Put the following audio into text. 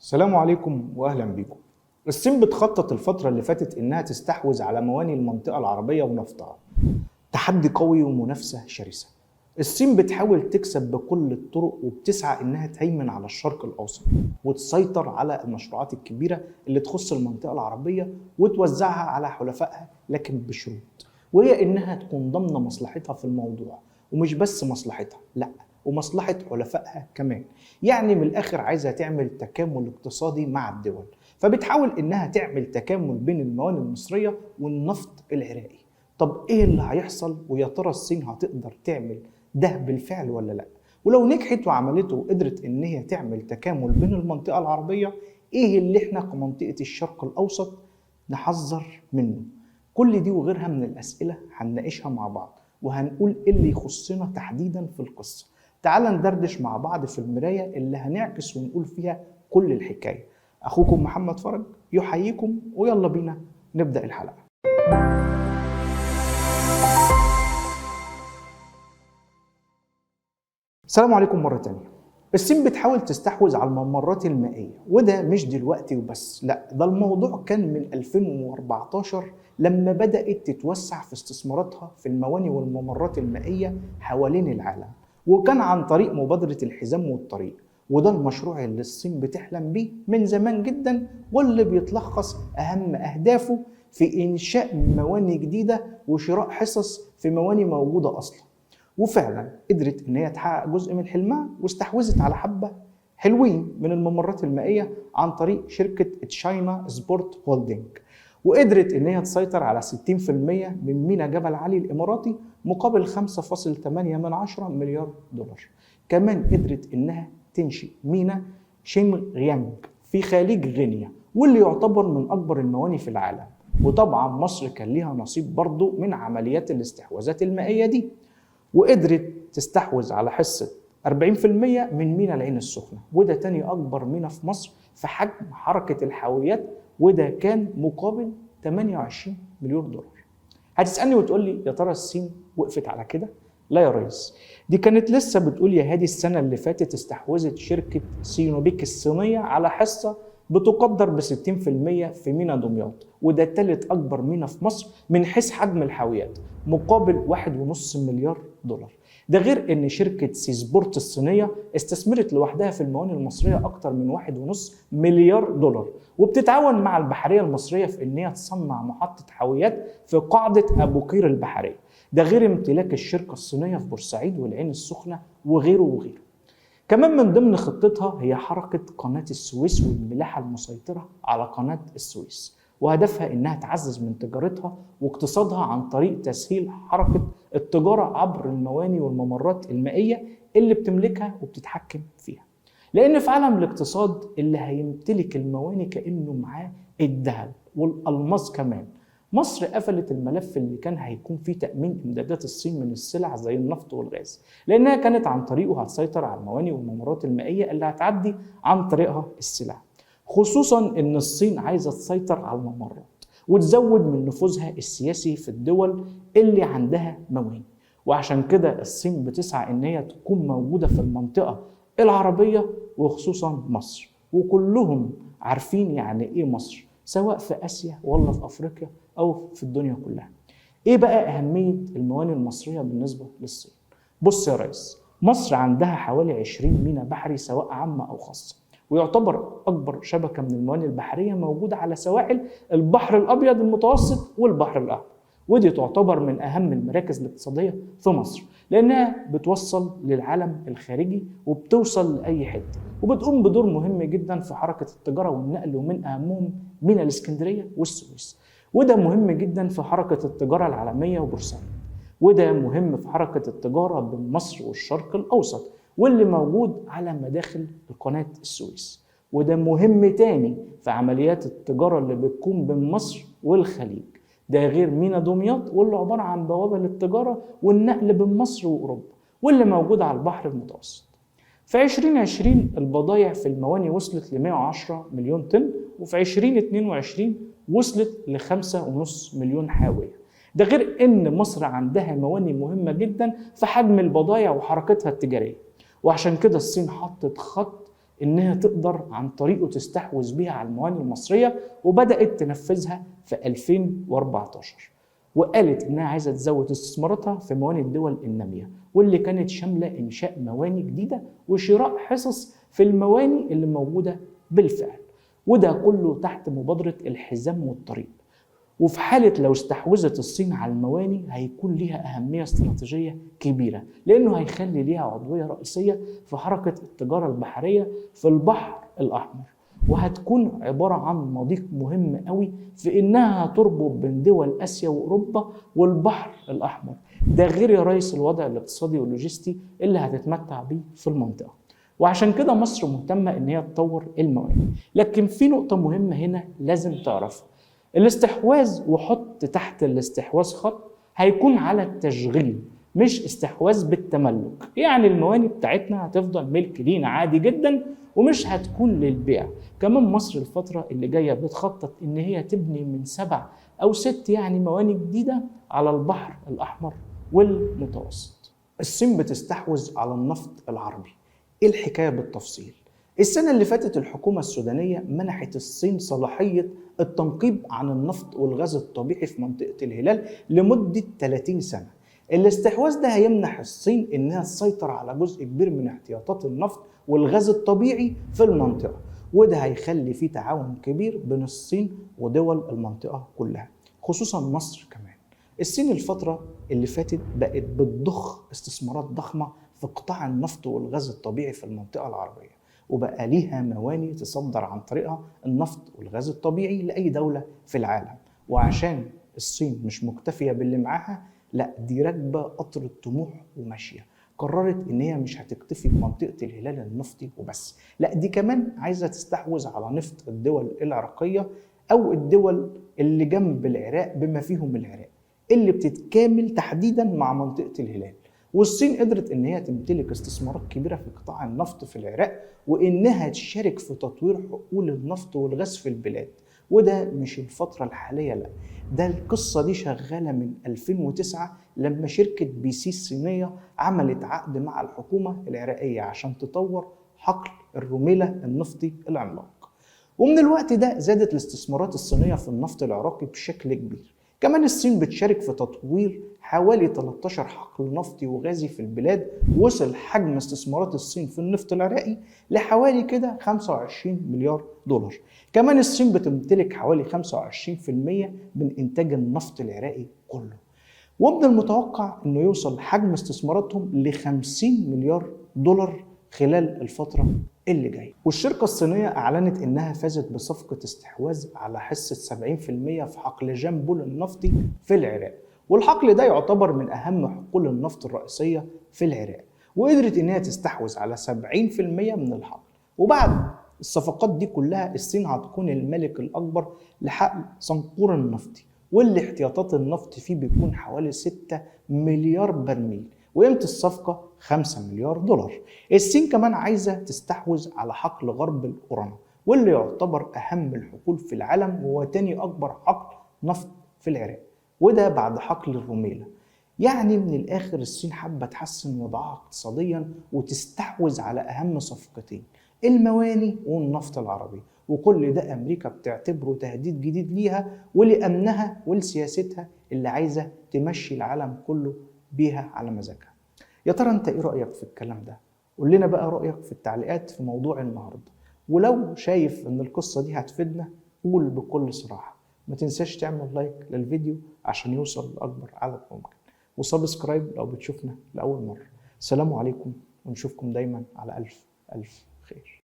السلام عليكم واهلا بيكم. الصين بتخطط الفترة اللي فاتت انها تستحوذ على مواني المنطقة العربية ونفطها. تحدي قوي ومنافسة شرسة. الصين بتحاول تكسب بكل الطرق وبتسعى انها تهيمن على الشرق الاوسط وتسيطر على المشروعات الكبيرة اللي تخص المنطقة العربية وتوزعها على حلفائها، لكن بشروط، وهي انها تكون ضمن مصلحتها في الموضوع، ومش بس مصلحتها، لا ومصلحة حلفائها كمان. يعني من الآخر عايزة تعمل تكامل اقتصادي مع الدول، فبتحاول إنها تعمل تكامل بين الموانئ المصرية والنفط العراقي. طب إيه اللي هيحصل؟ ويا ترى الصين هتقدر تعمل ده بالفعل ولا لأ؟ ولو نجحت وعملته وقدرت إن هي تعمل تكامل بين المنطقة العربية، إيه اللي إحنا كمنطقة الشرق الأوسط نحذر منه؟ كل دي وغيرها من الأسئلة هنناقشها مع بعض، وهنقول إيه اللي يخصنا تحديدا في القصة. تعال ندردش مع بعض في المراية اللي هنعكس ونقول فيها كل الحكاية. أخوكم محمد فرج يحييكم، ويلا بينا نبدأ الحلقة. السلام عليكم مرة تانية. الصين بتحاول تستحوذ على الممرات المائية، وده مش دلوقتي وبس، لا ده الموضوع كان من 2014 لما بدأت تتوسع في استثماراتها في المواني والممرات المائية حوالين العالم، وكان عن طريق مبادرة الحزام والطريق. وده المشروع اللي الصين بتحلم بيه من زمان جدا، واللي بيتلخص أهم أهدافه في إنشاء مواني جديدة وشراء حصص في مواني موجودة أصلا. وفعلا قدرت إن هي تحقق جزء من حلمها، واستحوذت على حبة حلوين من الممرات المائية عن طريق شركة China Port Holding، وقدرت إن هي تسيطر على 60% من ميناء جبل علي الإماراتي مقابل 5.8 مليار دولار. كمان قدرت إنها تنشئ ميناء شينغيانغ في خليج غينيا، واللي يعتبر من أكبر المواني في العالم. وطبعا مصر كان ليها نصيب برضو من عمليات الاستحواذات المائية دي، وقدرت تستحوذ على حصة 40% من ميناء العين السخنة، وده تاني أكبر ميناء في مصر في حجم حركة الحاويات، وده كان مقابل 28 مليون دولار. هتسألني وتقول لي يا ترى الصين وقفت على كده؟ لا يا ريس، دي كانت لسه بتقول يا هادي السنة اللي فاتت استحوذت شركة سينوبيك الصينية على حصة بتقدر ب 60% في ميناء دمياط، وده تالت أكبر ميناء في مصر من حيث حجم الحاويات، مقابل 1.5 مليار دولار. ده غير إن شركة سيسبورت الصينية استثمرت لوحدها في الموانئ المصرية أكتر من 1.5 مليار دولار، وبتتعاون مع البحرية المصرية في إن هي تصنع محطة حاويات في قاعدة أبو قير البحرية. ده غير امتلاك الشركة الصينية في بورسعيد والعين السخنة وغيره وغيره. كمان من ضمن خطتها هي حركة قناة السويس والملاحة المسيطرة على قناة السويس، وهدفها إنها تعزز من تجارتها واقتصادها عن طريق تسهيل حركة التجارة عبر المواني والممرات المائية اللي بتملكها وبتتحكم فيها. لأن في عالم الاقتصاد اللي هيمتلك المواني كأنه معاه الذهب والألماس كمان. مصر قفلت الملف اللي كان هيكون فيه تأمين إمدادات الصين من السلع زي النفط والغاز، لأنها كانت عن طريقه هتسيطر على المواني والممرات المائية اللي هتعدي عن طريقها السلع، خصوصا إن الصين عايزة تسيطر على الممرات وتزود من نفوذها السياسي في الدول اللي عندها مواني. وعشان كده الصين بتسعى إن هي تكون موجودة في المنطقة العربية وخصوصا مصر، وكلهم عارفين يعني إيه مصر، سواء في آسيا ولا في أفريقيا أو في الدنيا كلها. إيه بقى أهمية الموانئ المصرية بالنسبة للصين؟ بص يا ريس، مصر عندها حوالي 20 ميناء بحري سواء عامة أو خاصة، ويعتبر أكبر شبكة من الموانئ البحرية موجودة على سواحل البحر الأبيض المتوسط والبحر الأحمر، ودي تعتبر من أهم المراكز الاقتصادية في مصر، لأنها بتوصل للعالم الخارجي وبتوصل لأي حتة، وبتقوم بدور مهم جدا في حركة التجارة والنقل، ومن أهمهم ميناء الإسكندرية والسويس، وده مهم جدا في حركة التجارة العالمية وبورسعيد، وده مهم في حركة التجارة بين مصر والشرق الأوسط واللي موجود على مداخل القناة السويس، وده مهم تاني في عمليات التجارة اللي بتكون بين مصر والخليج. ده غير ميناء دمياط واللي عبارة عن بوابة للتجارة والنقل بين مصر وأوروبا واللي موجود على البحر المتوسط. في 2020 البضايع في المواني وصلت ل 110 مليون طن، وفي 2022 وصلت ل 5.5 مليون حاوية. ده غير إن مصر عندها مواني مهمة جدا في حجم البضايع وحركتها التجارية، وعشان كده الصين حطت خط إنها تقدر عن طريقه تستحوذ بيها على الموانئ المصرية، وبدأت تنفذها في 2014، وقالت إنها عايزة تزود استثماراتها في موانئ الدول النامية، واللي كانت شاملة إنشاء موانئ جديدة وشراء حصص في الموانئ اللي موجودة بالفعل، وده كله تحت مبادرة الحزام والطريق. وفي حالة لو استحوذت الصين على الموانئ هيكون ليها أهمية استراتيجية كبيرة، لأنه هيخلي ليها عضوية رئيسية في حركة التجارة البحرية في البحر الأحمر، وهتكون عبارة عن مضيق مهم قوي في إنها تربط بين دول آسيا وأوروبا والبحر الأحمر. ده غير يا ريس الوضع الاقتصادي واللوجستي اللي هتتمتع بيه في المنطقة. وعشان كده مصر مهتمة إن هي تطور الموانئ. لكن في نقطة مهمة هنا لازم تعرفها، الاستحواذ، وحط تحت الاستحواذ خط، هيكون على التشغيل مش استحواذ بالتملك. يعني الموانئ بتاعتنا هتفضل ملك لينا عادي جدا ومش هتكون للبيع. كمان مصر الفترة اللي جاية بتخطط إن هي تبني من 7 أو 6 يعني موانئ جديدة على البحر الأحمر والمتوسط. الصين بتستحوذ على النفط العربي. إيه الحكاية بالتفصيل؟ السنة اللي فاتت الحكومة السودانية منحت الصين صلاحية التنقيب عن النفط والغاز الطبيعي في منطقة الهلال لمدة 30 سنة. الاستحواذ ده هيمنح الصين إنها تسيطر على جزء كبير من احتياطات النفط والغاز الطبيعي في المنطقة، وده هيخلي فيه تعاون كبير بين الصين ودول المنطقة كلها، خصوصا مصر كمان. الصين الفترة اللي فاتت بقت بتضخ استثمارات ضخمة في قطاع النفط والغاز الطبيعي في المنطقة العربية، وبقى ليها موانئ تصدر عن طريقها النفط والغاز الطبيعي لأي دولة في العالم. وعشان الصين مش مكتفية باللي معاها، لا دي راكبة قطر الطموح وماشية، قررت إن هي مش هتكتفي بمنطقة الهلال النفطي وبس، لا دي كمان عايزة تستحوذ على نفط الدول العراقية أو الدول اللي جنب العراق بما فيهم العراق، اللي بتتكامل تحديدا مع منطقة الهلال. والصين قدرت إن هي تمتلك استثمارات كبيرة في قطاع النفط في العراق، وإنها تشارك في تطوير حقول النفط والغاز في البلاد. وده مش الفترة الحالية، لا ده القصة دي شغالة من 2009 لما شركة بي سي الصينية عملت عقد مع الحكومة العراقية عشان تطور حقل الرميلة النفطي العملاق. ومن الوقت ده زادت الاستثمارات الصينية في النفط العراقي بشكل كبير. كمان الصين بتشارك في تطوير حوالي 13 حقل نفطي وغازي في البلاد، وصل حجم استثمارات الصين في النفط العراقي لحوالي كده 25 مليار دولار. كمان الصين بتمتلك حوالي 25% من إنتاج النفط العراقي كله، ومن المتوقع أنه يوصل حجم استثماراتهم ل 50 مليار دولار خلال الفترة اللي جاية. والشركة الصينية أعلنت إنها فازت بصفقة استحواذ على حصة 70% في حقل جامبول النفطي في العراق، والحقل ده يعتبر من أهم حقول النفط الرئيسية في العراق، وقدرت إنها تستحوذ على 70% من الحقل. وبعد الصفقات دي كلها الصين هتكون الملك الأكبر لحقل صنقور النفطي، واللي احتياطات النفط فيه بيكون حوالي 6 مليار برميل، وقيمة الصفقة 5 مليار دولار. الصين كمان عايزة تستحوذ على حقل غرب الأورانو، واللي يعتبر أهم الحقول في العالم وهو تاني أكبر حقل نفط في العراق، وده بعد حقل الرميلة. يعني من الآخر الصين حابة تحسن وضعها اقتصاديا وتستحوذ على أهم صفقتين، المواني والنفط العربي، وكل ده أمريكا بتعتبره تهديد جديد ليها ولأمنها ولسياستها اللي عايزة تمشي العالم كله بيها على مزاجها. يا ترى انت ايه رأيك في الكلام ده؟ قول لنا بقى رأيك في التعليقات في موضوع النهاردة، ولو شايف ان القصة دي هتفيدنا قول بكل صراحة. ما تنساش تعمل like للفيديو عشان يوصل لأكبر عدد ممكن، و subscribe لو بتشوفنا لأول مرة. السلام عليكم، ونشوفكم دايما على ألف ألف خير.